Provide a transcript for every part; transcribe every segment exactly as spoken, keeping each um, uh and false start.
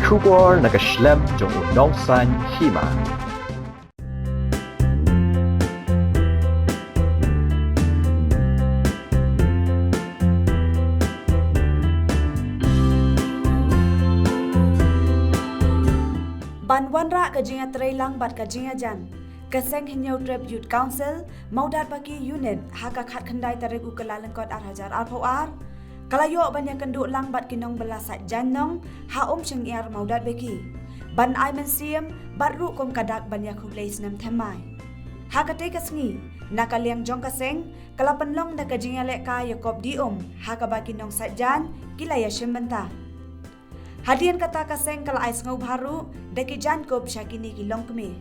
Khubor na ka shlem jong u nongsan hima. Ban wanrah ka jingïatreilang bad ka jingïajan, ka Seng Hynñiewtrep Youth Council, Mawdatbaki Unit, ha ka khatkhyndai tarik u Kyllalyngkot ar hajar arphew ar, ka la ïoh ban ïakynduh lang bad ki nongbylla saitjaiñ nong ha Umshynñiar Mawdatbaki, ban ai mynsiem bad ruh kum ka dak ban ïakhublei snem thymmai. Ha katei ka sngi, na ka liang jong ka seng, ka la pynlong da ka jingïalehkai ïakop die um, ha kaba ki nongsaitjaiñ ki la ïashim bynta. Hadien kata ka seng ka la ai sngewbha ruh da ki jaiñkup sha kine ki longkmie.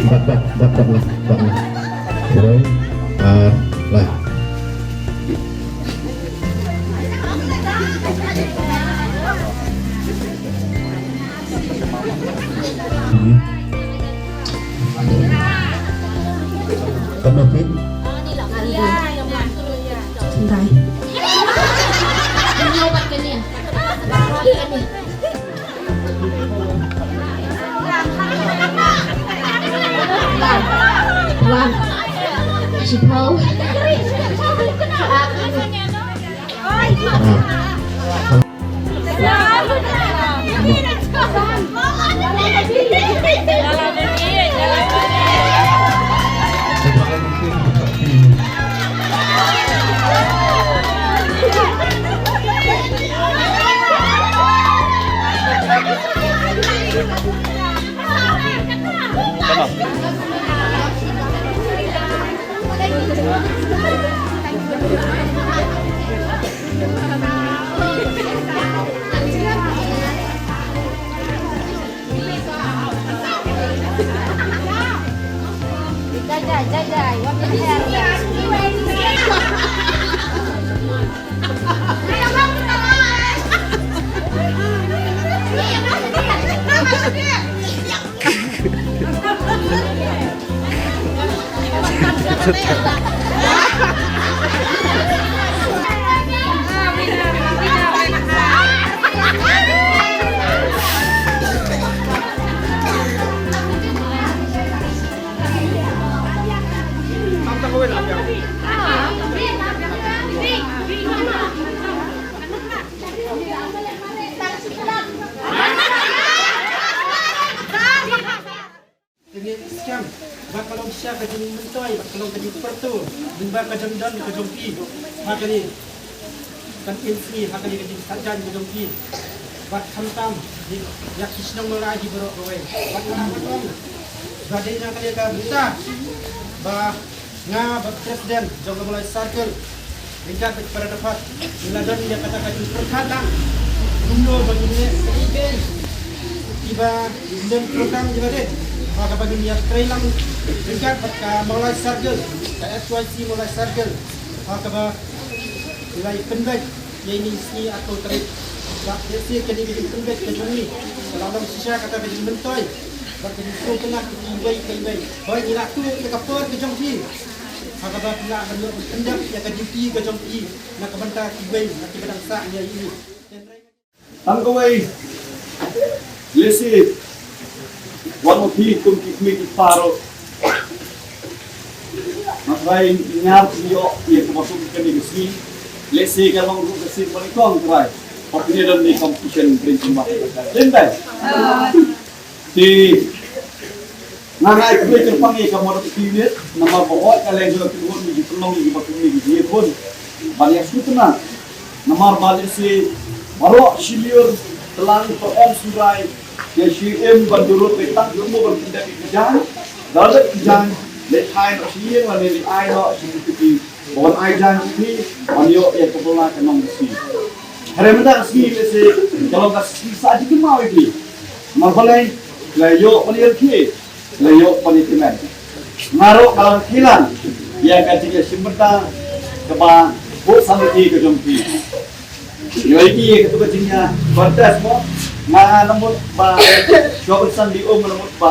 Bak, bak, bak, bak, bak, bak. Wei, ar, lai. Kan ma phi? Dai. Wan. Shipau. Kane ka skhem ba ka long shisha ka jingmyntoi, ba ka long ka jingpyrto lyngba ka jingdon ka jong phi ha kane ka sngi, ha kane ka jingsaitjaiñ ka jong phi. Bad khamtam ïa ki shnong Mawlai hi baroh kawei. Bad nga la ong ba dei na kane ka bynta ba nga bad president jong ka Mawlai Circle ryngkat bad ki para dkhot ngi la don ïa kata ka jingpyrkhat lang kumno ba ngin leh ïa kiba ngin don program kiba dei ha kaba ngin ïatrei lang ryngkat bad ka Mawlai Circle, ka S Y C Mawlai Circle, ha kaba ngi la pynbeit ïa ine i sngi arphew tarik. Bad lehse kane ka jingpynbeit ka jong ngi ka la long shisha kata ka jingmyntoi bad ka jingsngewtynnat ka iwei pa iwei. Hooid, ngi la tuh ïa ka por ka jong phi ha kaba phi lah ban ïoh ban pyndep ïa ka duty ka jong phi na ka bynta kiwei na kiba dang sah ïa ine. Tang kawei, lehse wan ma phi kum ki kmie ki kpa ruh, nga trai ngar phi ïoh ïa kaba kum kane ka sngi. Lehse ka long ruh ka sngi ba nyngkong, trai, ba phin ïadon ne competition bring kumba ka. Te nga ai khublei kyrpang ïa ka Mawdatbaki Unit namar ba hooid ka leng jong ka khun ngi ju pynlong ïa kiba kum ngi ju ïa khun ban ïa sngewtynnat. Namar ba lehse baroh shi lyiur tlang to em shurai ïa shi im ban durut beit tang kumno ban pyndep ïa ki jaiñ. Lada ki jaiñ leit hai noh shi ïing lane leit ai noh shi kti. Ba wan ai jaiñ ki, ban ïoh ïa ka bylla ka nong ka sngi. Hynrei mynta ka sngi lehse ka long ka sngi sah jingkynmaw ïa ki. Namar balei? La ïoh ban ïa ki, la ïoh ban ïa ki men. Nga ruh nga la kheiñ lang ïa ka jingïashim bynta kaba buh samrkhie ka jong ki. Ïoh ïa ki ïa katu ka jingïa contest mo. Nga nga namut ba shuwa ban san di um nga namut ba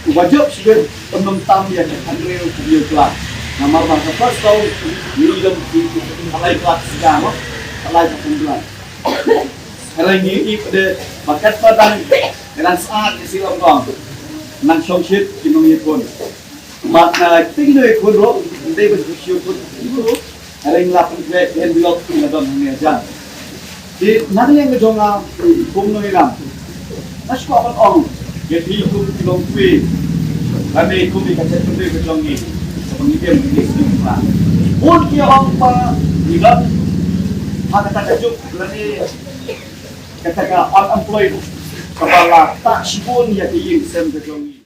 uba jop shibit un ym tam ïa ka hynriew hynriew klat. Namar ba ka first round ngi don ki khatlai klat shisha mo, khatlai khat hynriew. Hynrei ngi ïohi pat de ba katba dang, ka dang sah ka sila bang, nang shongshit ki nongïakhun. Mat na ki nongïakhun ruh, ym dei ban shu khun ruh. Hynrei ngi la pynkhreh envelope ki la don hangne hajan. Te na ka liang ka jong nga kum nongïalam, nga shu kwah ban ong ïa phi kum ki longkmie, lane kum ïa ka jaitbynriew ka jong ngi, kaba ngi dem ngi sdang ba bun ki ong ba ngi don ha kata ka juk lane kata ka unemployed kaba la tah shibun ïa ka ïing sem ka jong ngi.